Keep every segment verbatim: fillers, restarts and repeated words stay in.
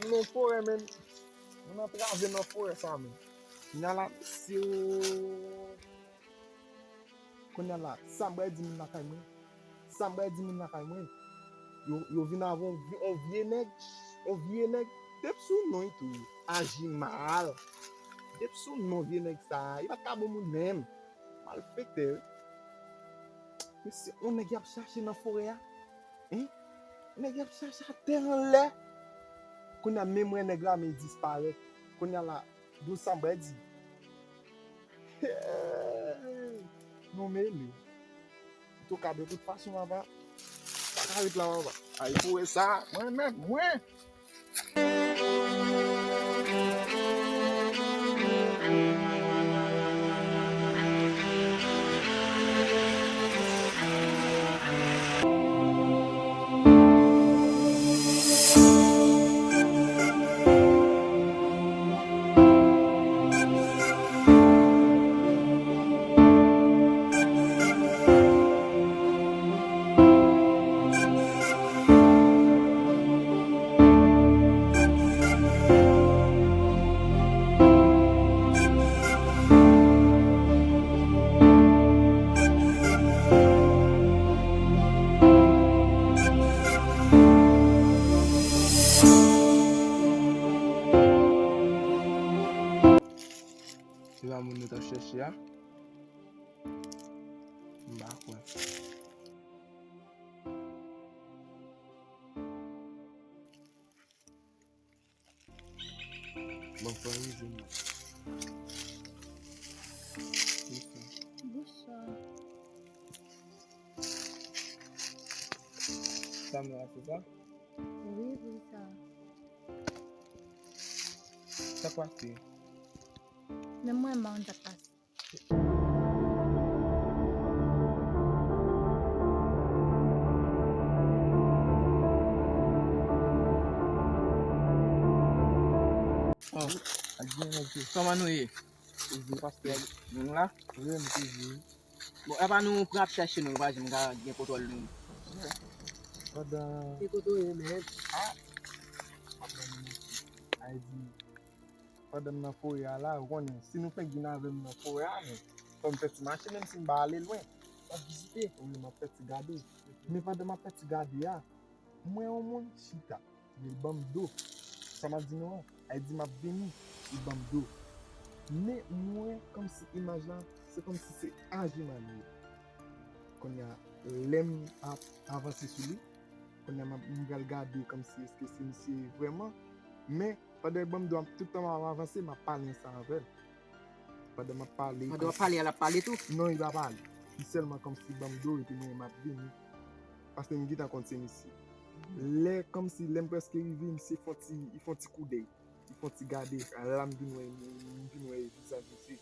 Nan forè, men. Moun antrave nan forè sa, men. Kounye a la, mesye o. Kounye a la, sa m pral di moun lakay mwen. Sa m pral di moun lakay mwen. Yo, yo vin avè yon vye, yon vye nèg, yon vye nèg. Depi sou non, li tou aji mal. Depi sou non vye nèg sa, li pa t ka bon moun menm. Malfektè, wi. Mesye, yon nèg y ap chache nan forè a. Hein? Nèg y ap chache atè anlè. Kounye a, menm wè nèg la, men disparèt. Kounye a la, douz sa m pral di. Nou mele. Antouka, de tout fason, papa, pa ka ret la, papa. Ay, pou wè sa, mwen menm, mwen. Se pa moun nou t ap chèche a? M pa kwè. Bon, fò rive non. Bonswa. Samra, se sa? Wi, wi, sa. Sa k pase? Men mwen, mwen, sa k pase. Oh, kòman nou ye? Toujou, pastè. Nou la? Wi, m toujou. Bon, epa nou pran ap chèche nou, nou pa janm ka gen kontwòl nou. Pandan... Ki kote w ye, men? Ah! Pandan m nan forè a la, ou konnen, si nou fenk vin avè m nan forè a, men fò m fè ti mache, menm si m pa ale lwen. W ap vizite? Wi, m ap fè ti gade. Men pandan m ap fè ti gade a, m wè yon moun chita, men l ban m do. Sa m ap di nou an, ay di m ap vini, li ban m do. Men m wè kòmsi imaj la, se kòmsi se aji mal li ye. Kounye a, lè m ap avanse sou li, kounye a m ap, m pral gade kòmsi èske se misye vrèman. Men, pandan l ban m do a, tout tan m ap avanse, m ap pale ansanm avè l. Pandan m ap pale... Pandan w ap pale a, l ap pale tou? Non, li pa pale. Li sèlman kòmsi ban m do, epi mwen, m ap vini. Paske m gentan konn se misye. Lè, kòmsi, lè m prèske rive, misye fè yon ti, li fè yon ti koudèy. Li fè yon ti gade, la m vin wè, m vin wè vizaj misye.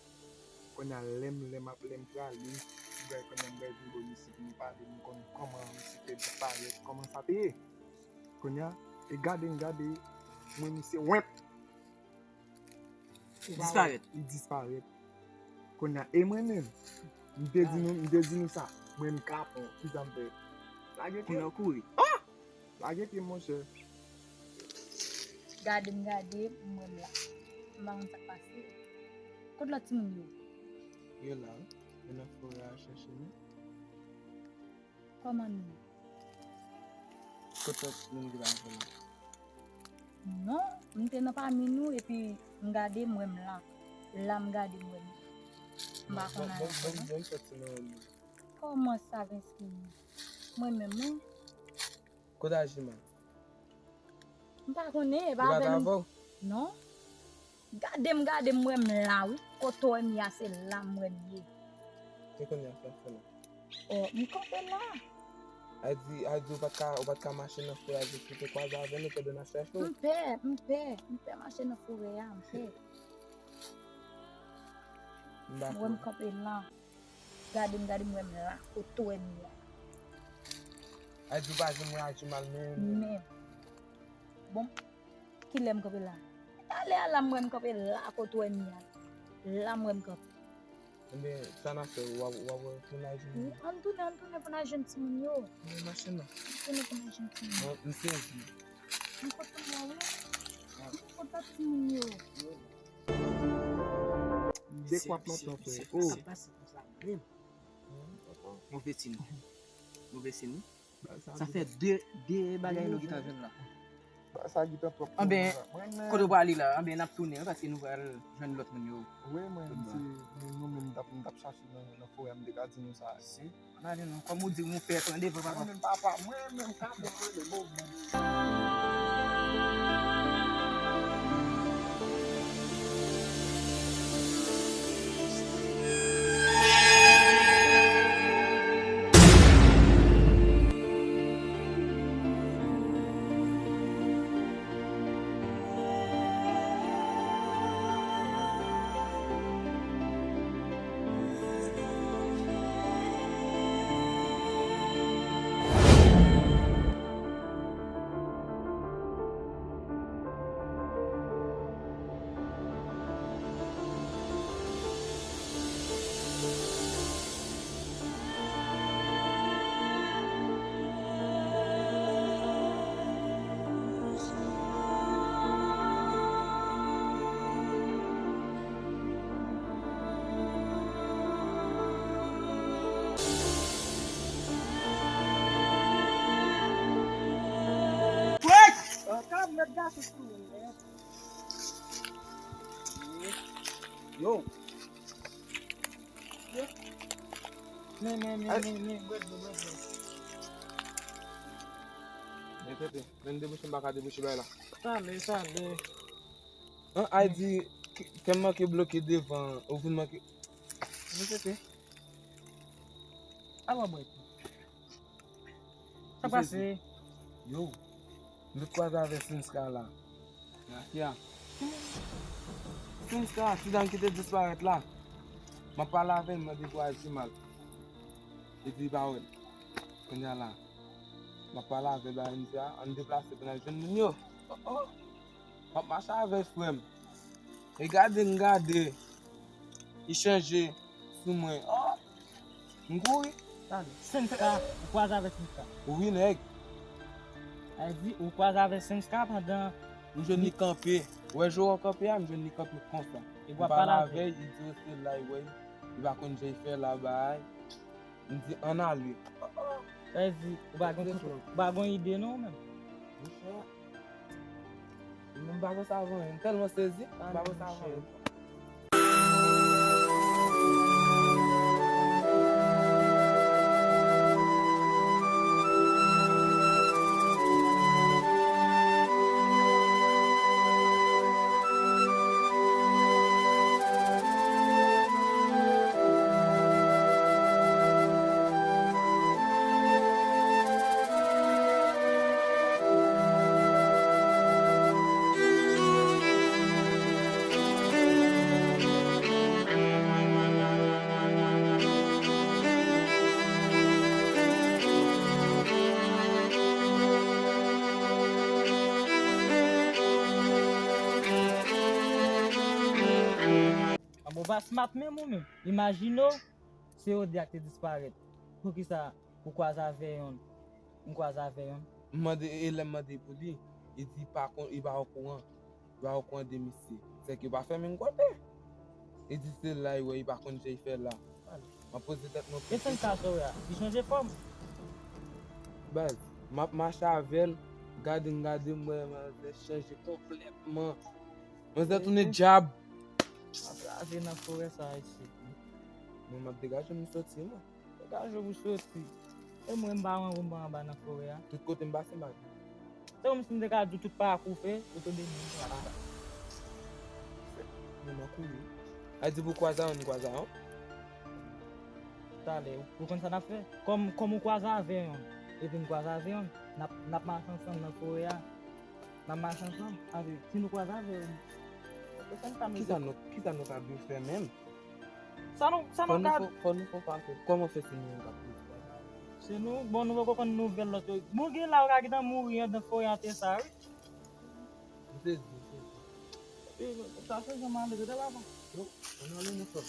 Kounye a, lè m, lè m ap, lè m prale, m pral, kounye a, m pral vin bò misye pou nou pale, m konn kòman misye fè disparèt, kòman sa te ye. Kounye a, e gade m gade, m wè misye, wenp! Li disparèt. Li disparèt. Kounye a, e mwen menm, m te di nou, m te di nou sa, mwen m kapon, kisa m fè? Lage pye. Kounye a w kouri. Ah! Lage pye, monchè. Gade m gade, m wè m la. M pa konn sa k pase. Kot lòt timoun yo? Yo la, wi. Yo nan forè a chèche nou. Kòman nou? Kot lòt moun ki pa avè nou? Non, m te nan pami nou, epi m gade, m wè m la. La m gade, m wè m la. M pa konn ale. Bon, bon, bon, bon, sòti nan yon moun. Kòman sa, Venski? Mwen menm, wi. Kote Ajiman? M pa konnen, e pa avè nou. Li pa t avè w? Non. Gade m, gade m, wè m la, wi. Kote w wè m ye a, se la m wè m ye. E kounye a, sa k fè la? Oh, m kanpe la. A di, a di, ou pa t ka, ou pa t ka mache nan forè a, jis ou te kwaze avè nou pandan n ap chèche w? M pè, m pè, m pè mache nan forè a, m pè. M dakò. Wè m kanpe la. Gade m, gade m, wè m la, kote w wè m ye a. A di, ou pa janm wè Ajimal menm? Menm. Bon, kilè m kanpe la? Talè a la m wè m kanpe la kote w wè m ye a. La m wè m kanpe. Enben, sa n ap fè, w ap, w ap retounen al jwenn li. Wi, ann tounen, ann tounen pou n al jwenn timoun yo. Ann mache non. Ann tounen pou n al jwenn timoun yo. Bon, m sezi. M kontan wè w wi. Kot timoun yo? De kwa lontan, frè. Oh. Move timoun. Move timoun. Sa fè de, de bagay nou gentan jwenn la. Sa gentan twòp. Anben, kote w prale la? Anben, n ap tounen, wi, paske nou pral jwenn lòt moun yo. Wi, mwen, se nou menm, m t ap, m t ap chache nan, nan forè a, m te ka di nou sa. Si. Ann ale non, kòm ou di, nou fè pran devan, papa. Mwen menm, papa, mwen menm, ka bon, mwen menm, bon, bon. Yo. Men, men, men, men, men, bwè dlo, bwè dlo. Men tete, men debouche, m pa ka debouche bay la. Tande, tande. An, ay di, ke, ke m manke bloke devan, ou vin manke. Men tete. Al wè bwè. Sa pase? Yo, m sot kwaze avè Sinska la. Gracia. Sinska, ti dam ki te disparèt la. M ap pale avè l, m mande pou aji mal. Li di li pa wè l. Kounye a la, m ap pale avè l, bagay m di a, ann deplase pou n al jwenn moun yo. Oh, oh. M ap mache avè frè m. E gade m gade, li chanje sou mwen. Oh! M kouri. Tande, Sinska, ou kwaze avè Sinska? Wi, nèg. Sa vle di, ou kwaze avè Sinska pandan m jwenn li kanpe. Wè, jan w kanpe a, m jwenn li kanpe konsa. M pale avè l, li di se la, wi. Li pa konn jan l fè la, bay. M di, ann ale. Sa vle di, ou pa gen, ou pa gen ide non, ou menm? Monchè, m pa panse avan, m tèlman sezi, m pa panse avan. Bon, pa smat menm ou menm. Imajine w, se Odya k te disparèt. Poukisa ou kwaze avè yonn? M kwaze avè yonn. M mande, e lè m mande pou li, li di li pa kon, li pa okouran. Li pa okouran de misye. Sèke yo pa fè menm kote. Li di se la, li wè, li pa konn jan li fè la. M ap poze tèt mwen kesyon. E Sinska sa w wè a, li chanje fòm? Baz, m ap mache avè l, gade m gade m wè manzè chanje konplètman. Manzè tounen dyab. M ap lave nan forè sa a isit. Mwen, m ap degaje m soti, mwen. Degaje w pou soti. E mwen, m pa rann pou m pa anba nan forè a. Tout kote m pase, m pa jwenn. Se kòmsi m te ka di w tout pakou w fè, ou tonbe menm plas la. Mwen, m kouri. A di pou kwaze a yonn, kwaze a yonn. Talè, ou konn sa n ap fè? Kòm, kòm ou kwaze avè yonn, epi m kwaze avè yonn, n ap, n ap mache ansanm nan forè a. N ap mache ansanm. Avè, si nou kwaze avè yonn, e sa n ka mete. Kisa nou, kisa nou ta dwe fè menm? Sa nou, sa nou ka. Fò nou fè, fò nou fè pase. Kòman fè se nou menm k ap pran bagay? Se nou, bon, nou poko konn nouvèl lòt yo. Bon, gen la yo ka gentan mouri anndan forè an te sa, wi. M sezi, m sezi. E, sa se jan malere de la, bon. Yo, ann ale nou fè.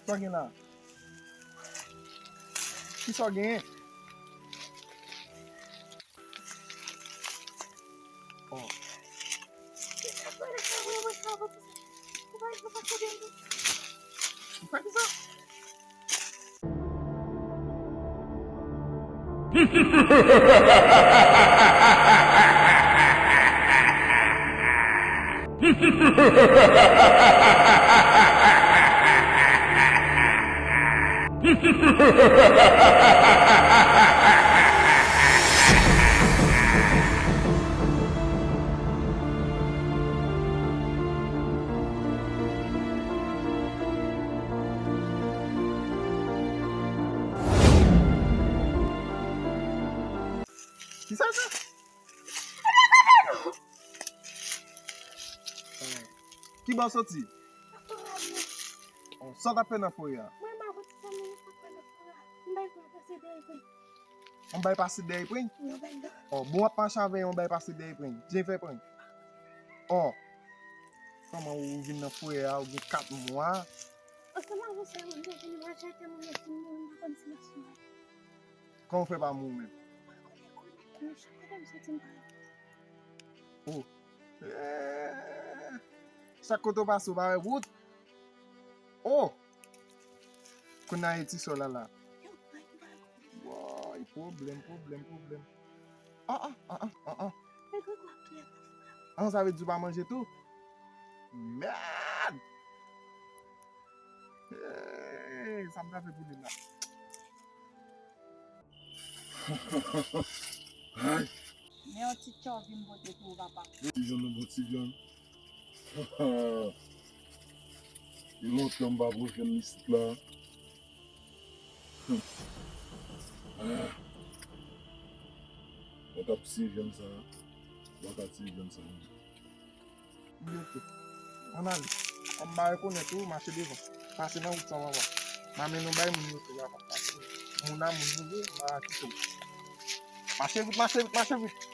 Sa w gen la? Kisa w genyen? Oh. Ou fè kisa? Kisa sa? Ki bò w soti? Oh, sa w t ap fè nan forè a? Mwen, m a konn ti zanmi nou t ap fè nan forè a. M bay pran pase dèyè pran. Yon bay pase dèyè pran? Yon bay non. Oh, bon, w ap mache avè yon bay pase dèyè pran. Byen fè pran. Oh, kòman ou vin nan forè a, ou gen kat mwa? Ansanm avè sa, mwen te vin mache atè, mwen vin mouri, m pa konn si m ap swiv. Kòman w fè pa mouri menm? Mwen chak kote m soti, m pa Oh. Eh. Chak kote w pase, w pa wè wout. Oh. Kounye a e ti sò la la. Woy, pwoblèm, pwoblèm, pwoblèm. Ah, ah, ah, ah, ah, ah. Ah, sa vle di w pa manje tou? Mèd! Eh, sa m ta fè pou li la? Ay. Men yon ti tchòvi m pote pou ou, papa. Ti vyann nan, bon ti vyann. Gen lontan m pa pran vyann isit la. Ah. Mwen t ap tiye vyann sa. Mwen t ap tiye vyann sa. Li oke. Ann ale. Kòm m pa rekonèt ou, mache devan. Pase nan wout sa, papa. M a mennen w bay moun yo tou, papa. Pase. Moun a moun nou ye, m pa kite w. Mache vit, mache vit, mache vit.